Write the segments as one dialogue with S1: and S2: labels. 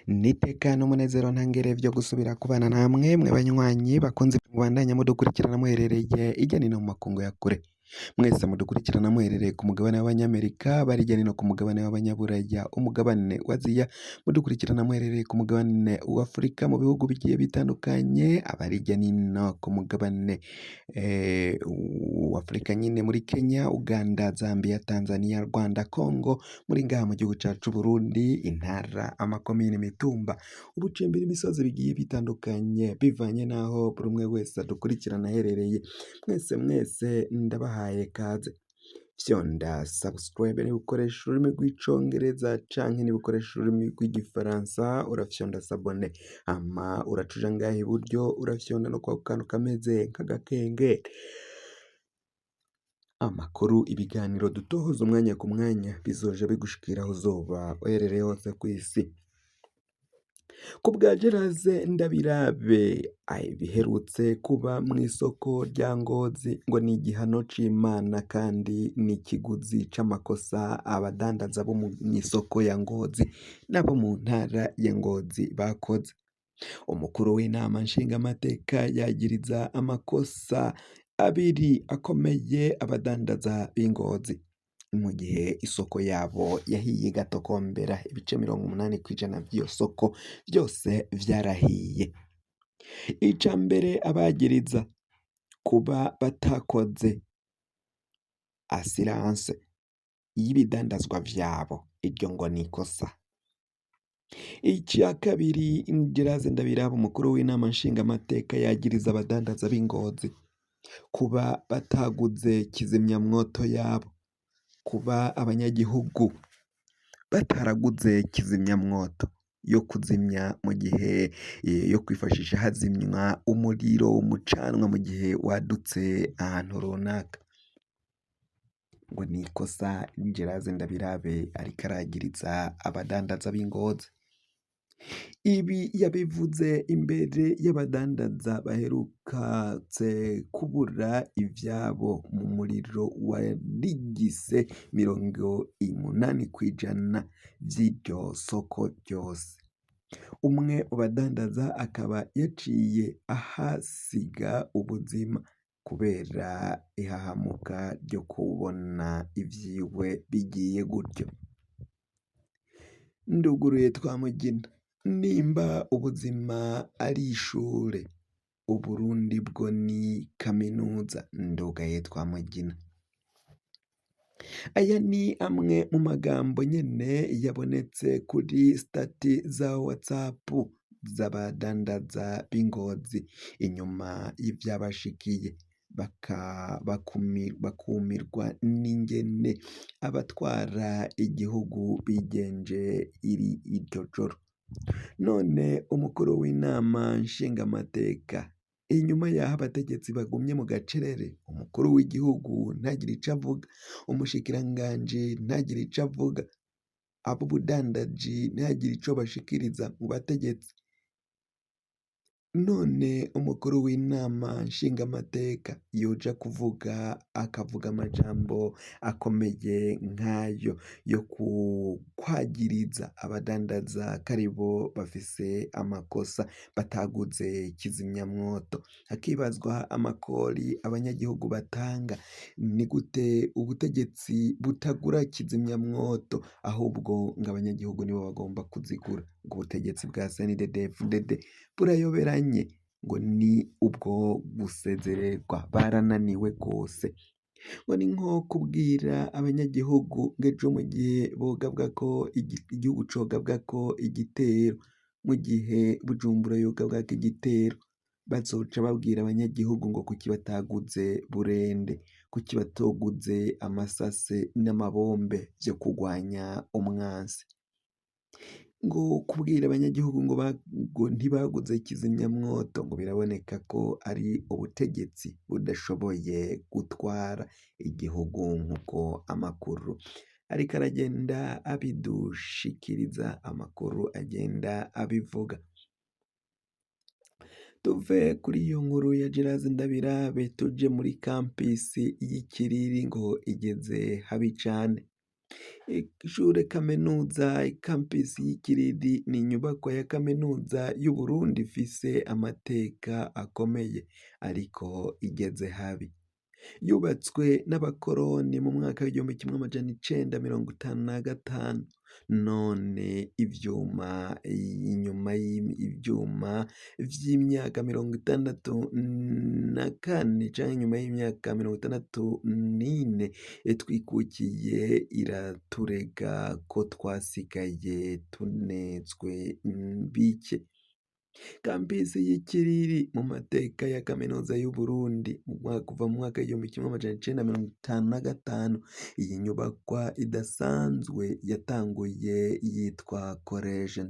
S1: N'iteka n'umunezero ntangere vyo gusubira kubana namwe mwe banywanyi bakunze mubandanya mudukurikirana muherereye irya nino mu makungu ya kure. Mwese mudukurikirana muherereye ku mugabane w'Abanyamerika, bari hirya no hino ku mugabane w'Abanyaburaya, umugabane wa Aziya, mudukurikirana muherereye ku mugabane wa Afurika mu bihugu bigiye bitandukanye, abari hirya nino ku mugabane wa Afurika nyine muri Kenya, Uganda, Zambia, Tanzania, Rwanda, Congo, muri ngaha mu gihugu cacu Burundi, intara, amakomine, imitumba, ubucimbiri, imisozi bigiye bitandukanye bivanye n'aho buri umwe wese adukurikirana aherereye. Mwese mwese ndabahaye kaze. Fyonda subscribe niba ukoresha ururimi rw'icongereza canke niba ukoresha ururimi rw'igifaransa urafyonda s'abonner, hama uraca uja ngaha iburyo urafyonda no kwako kantu kameze nk'agakengeri. Amakuru, ibiganiro dutohoza umwanya ku mwanya bizoja bigushikira aho uzoba uherereye hose kw'isi. Ku bwa Gerase Ndabirabe, ibiherutse kuba mw'isoko rya Ngozi ngo ni igihano c'Imana kandi ni ikiguzi c'amakosa abadandaza bo mw'isoko ya Ngozi n'abo mu ntara ya Ngozi bakoze. Umukuru w'inama nshingamateka yagiriza amakosa abiri akomeye abadandaza b'i Ngozi. Mu gihe isoko yabo yahiye igatokombera ibice 80% vy'iyo soko vyose vyarahiye. Ica mbere abagiriza kuba batakoze assurance y'ibidandazwa vyabo, iryo ngo ni ikosa. Ica kabiri Gerase Ndabiraba umukuru w'inama nshingamateka yagiriza abadandaza b'i Ngozi kuba bataguze kizimyamwoto yabo, kuba abanyagihugu bataraguze kizimyamwoto yo kuzimya mu gihe yo kwifashisha hazimywa umuriro umucanwa mu gihe wadutse ahantu runaka. Ngo ni ikosa Gerase Ndabirabe ariko aragiriza abadandaza b'i Ngozi. Ibi yabivuze imbere y'abadandaza baherutse kubura ivyabo mu muriro warigise 80% vy'iryo soko ryose. Umwe mu badandaza akaba yaciye ahasiga ubuzima kubera ihahamuka ryo kubona ivyiwe bigiye gutyo. Nduguruye Twamugina, nimba ubuzima ari ishure, Uburundi bwo ni kaminuza. Ndugaye Twamugina. Aya ni amwe mu magambo nyene yabonetse kuri statut za WhatsApp z'abadandaza b'i Ngozi inyuma y'ivyabashikiye bakumirwa n'ingene abatwara igihugu bigenje iryo joro. None umukuru w'inama nshingamateka inyuma y'aho abategetsi bagumye mu gacerere, umukuru w'igihugu ntagire ico avuga, umushikiranganji ntagire ico avuga, ab'ubudandaji ntihagire ico bashikiriza mu bategetsi. None umukuru w'inama nshingamateka yoja kuvuga akavuga amajambo akomeye nk'ayo yo kwagiriza abadandaza ko aribo bafise amakosa bataguze kizimyamwoto, hakibazwa amakori abanyagihugu batanga, ni gute ubutegetsi butagura kizimyamwoto ahubwo ngo abanyagihugu nibo bagomba kuzigura, ngo ubutegetsi bwa CNDD-FDD burayoberanye ngo ni ubwo gusezererwa barananiwe rwose, ngo ni nko kubwira abanyagihugu ngo ejo mu gihe bogabwako igihugu cogabwako igitero, mu gihe Bujumbura yogabwako igitero, bazoca babwira abanyagihugu ngo kuki bataguze burende, kuki batoguze amasase n'amabombe vyo kugwanya umwansi. Ngo kubwira abanyagihugu ngo ntibaguze kizimyamwoto ngo biraboneka ko ari ubutegetsi budashoboye gutwara igihugu nk'uko amakuru ariko aragenda abidushikiriza, amakuru agenda abivuga. Tuve kuri iyo nkuru ya Gerase Ndabirabe tuje muri campus y'Ikiriri ngo igeze habi cane. Ishure kaminuza campus y'Ikiriri ni inyubakwa ya kaminuza y'Uburundi ifise amateka akomeye ariko igeze habi. Yubatswe n'abakoroni mu mwaka w'1955, none ivyuma inyuma y'ivyuma vy'imyaka 64 canke inyuma y'imyaka 64 twikukiye iraturega ko twasigaye tunetswe bike. Campus y'Ikiriri mu mateka ya kaminuza y'Uburundi kuva mu mwaka w'1955, iyi nyubakwa idasanzwe yatanguye yitwa Collège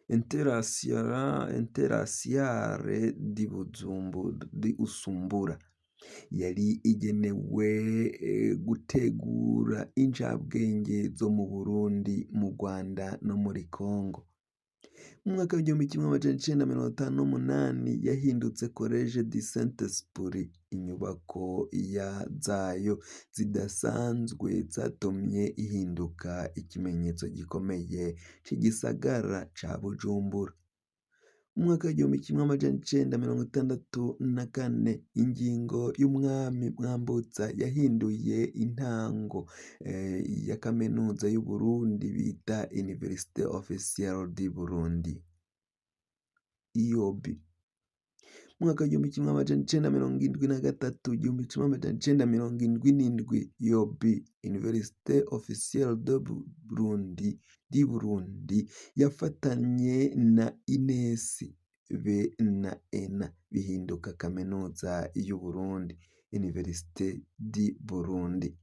S1: Internationale di Usumbura, yari igenewe gutegura incabwenge zo mu Burundi, mu Rwanda no muri Congo. Mu mwaka w'1958 yahindutse Collège du Saint-Esprit. Inyubako zayo zidasanzwe zatumye ihinduka ikimenyetso gikomeye c'igisagara ca Bujumbura. Mu mwaka w'1964 ingingo y'umwami Mwambutsa yahinduye intango ya kaminuza y'Uburundi bita Université Officielle du Burundi IOB. Mu mwaka w'1973 1977 IOB Université Officielle du Burundi yafatanye na INES be na ENA bihinduka kaminuza y'Uburundi Université du Burundi.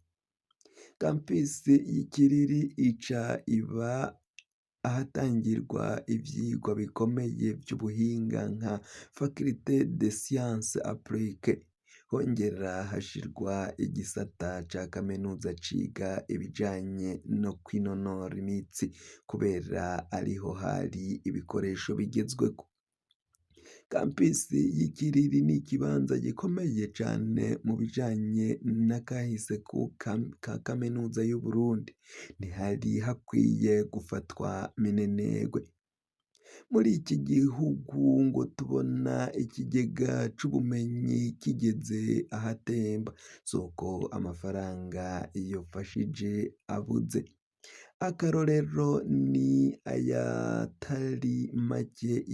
S1: Campus y'Ikiriri ica iba ahatangirwa ivyigwa bikomeye vy'ubuhinga nka Faculté des Sciences Appliquées, hongera hashirwa igisata ca kaminuza ciga ibijanye no kwinonora imitsi kubera ariho hari ibikoresho bigezweko. Campus y'Ikiriri ni ikibanza gikomeye cane mu bijanye n'akahise ka kaminuza y'Uburundi, ntihari hakwiye gufatwa minenegwe. Muri iki gihugu ngo tubona ikigega c'ubumenyi kigeze ahatemba, suko amafaranga yofashije abuze. Akarorero ni ayatari make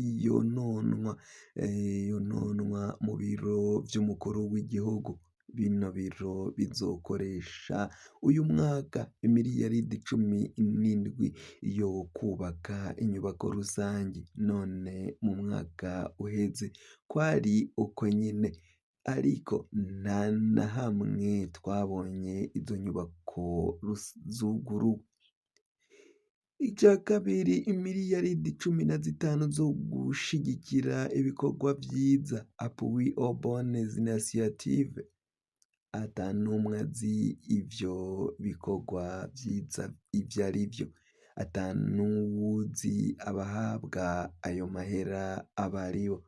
S1: yononwa mu biro vy'umukuru w'igihugu. Bino biro bizokoresha uyu mwaka imiriyaridi 17 yo kubaka inyubako rusangi, none mu mwaka uheze kwari uko nyene, ariko nta na hamwe twabonye izo nyubako zuguruwe. Ica kabiri, imiriyaridi 15 zo gushigikira ibikorwa vyiza appui aux bonnes initiatives, ata n'umwe azi ivyo bikorwa vyiza ivyo arivyo, ata n'uwuzi abahabwa ayo mahera abaribo.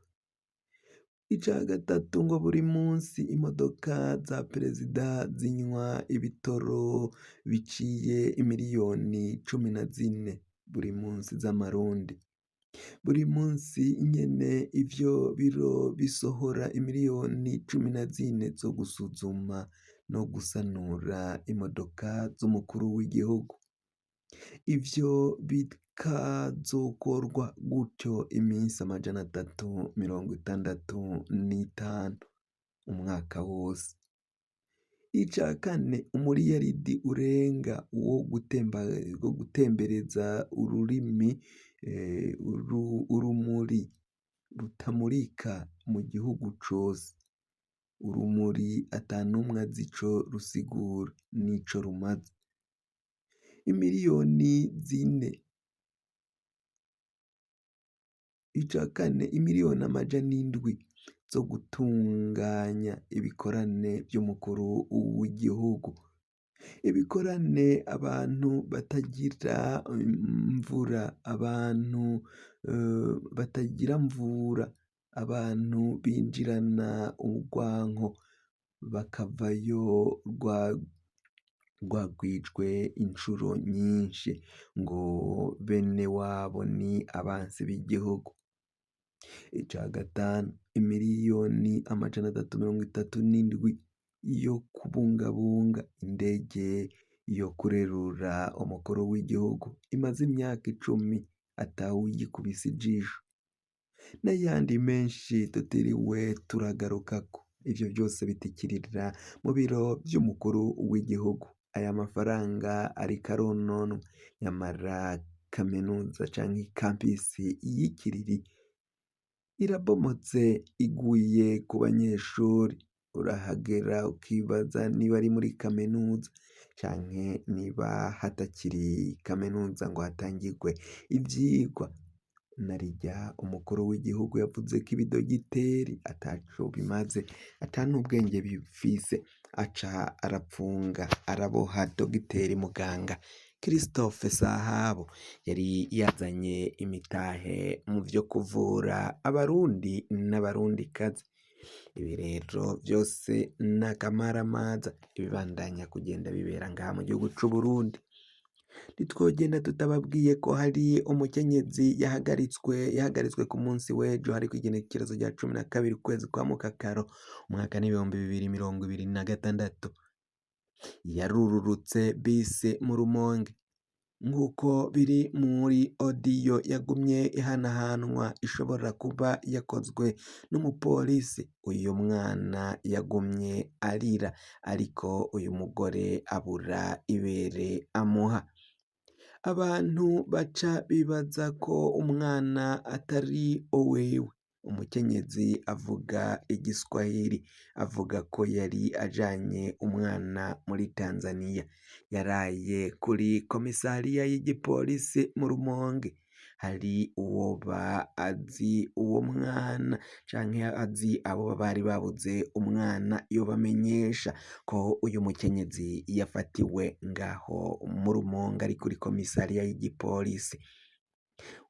S1: Ica gatatu, ngo buri munsi imodoka za perezida zinywa ibitoro biciye imiriyoni 14 buri munsi z'amarundi. Buri munsi nyene ivyo biro bisohora imiriyoni 14 zo gusuzuma no gusanura imodoka z'umukuru w'igihugu. Ivyo bikazokorwa gutyo iminsi 365 umwaka wose. Ica kane, umuriyaridi urenga wo gutembereza ururimi urumuri rutamurika mu gihugu cose, urumuri ata n'umwe azi ico rusigura n'ico rumaze. Imiriyoni 4. Ica kane, imiriyoni 700 zo gutunganya ibikorane vy'umukuru w'igihugu. Ibikorane abantu batagira mvura, abantu batagira mvura. Abantu binjirana urwanko bakavayo rwagwijwe incuro nyinshi, ngo bene wabo ni abansi b'igihugu. Ica gatanu, imiriyoni 337 yo kubungabunga indege yo kurerura umukuru w'igihugu imaze imyaka 10 atawuyikubise ijisho, n'ayandi menshi tutiriwe turagarukako. Ivyo vyose bitikirira mu biro vy'umukuru w'igihugu. Aya mafaranga ariko arononwa, nyamara kaminuza canke campus y'Ikiriri irabomotse iguye ku banyeshuri. Urahagera ukibaza niba ari muri kaminuza canke niba hatakiri kaminuza ngo hatangirwe ivyigwa. Narirya umukuru w'igihugu yavuze ko ibidogiteri ataco bimaze, ata n'ubwenge bifise, aca arapfunga araboha dogiteri muganga Christophe Sahabo yari yazanye imitahe mu vyo kuvura abarundi n'abarundikazi. Ibi rero vyose ni akamaramaza, ibibandanya kugenda bibera ngaha mu gihugu c'Uburundi. Ntitwogenda tutababwiye ko hari umukenyezi yahagaritswe ku munsi w'ejo, hariko igenekerezo rya 12 ukwezi kwa Mukakaro umwaka n'2026. Yarururutse bisi mu Rumonge nk'uko biri muri odiyo yagumye ihanahanwa ishobora kuba yakozwe n'umupolisi. Uyu mwana yagumye arira, ariko uyu mugore abura ibere amuha. Abantu baca bibaza ko umwana atari uwiwe. Umukenyezi avuga igiswahili, avuga ko yari ajanye umwana muri Tanzania. Yaraye kuri komisariya y'igipolisi mu Rumonge. Hari uwoba azi uwo mwana canke azi abo bari babuze umwana yobamenyesha ko uyu mukenyezi yafatiwe ngaho mu Rumonge ari kuri komisariya y'igipolisi.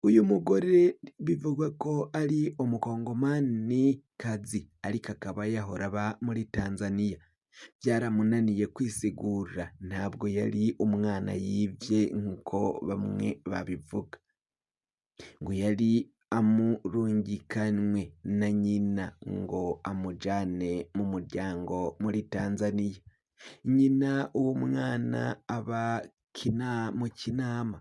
S1: Uyu mugore bivugwa ko ari umukongomani kazi, ariko akaba yahora aba muri Tanzania. Vyaramunaniye kwisigura, ntabwo yari umwana yivye nkuko bamwe babivuga. Ngo yari amurungikanywe na nyina ngo amujane mu muryango muri Tanzania. Nyina uwo mwana aba mu Kinama.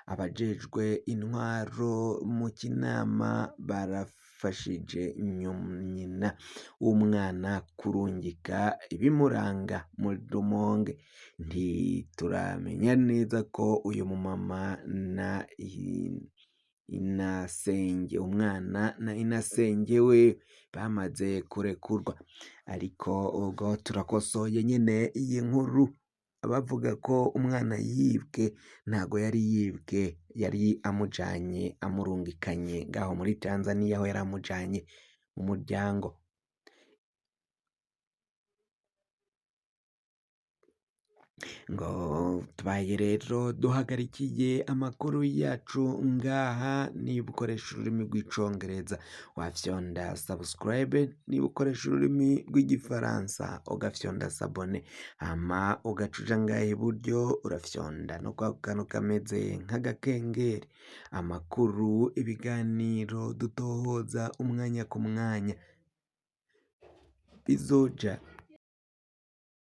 S1: Abajejwe intwaro mu Kinama barafashije nyina w'umwana kurungika ibimuranga mu Rumonge. Ntituramenya neza ko uyu mumama na inasenge umwana na inasenge we bamaze kurekurwa, ariko ubwo turakosoye nyene iyi nkuru. Abavuga ko umwana yibwe, ntago yari yibwe, yari amujanye amurungikanye ngaho muri Tanzania aho yari amujanye mu muryango. Ngo tubaye rero duhagarikiye amakuru yacu ngaha. Niba ukoresha ururimi rw'icongereza wafyonda subscribe, niba ukoresha ururimi rw'igifaransa ugafyonda s'abonner, hama ugaca uja ngaha iburyo urafyonda no kwa kantu kameze nk'agakengeri. Amakuru, ibiganiro dutohoza umwanya ku mwanya bizoja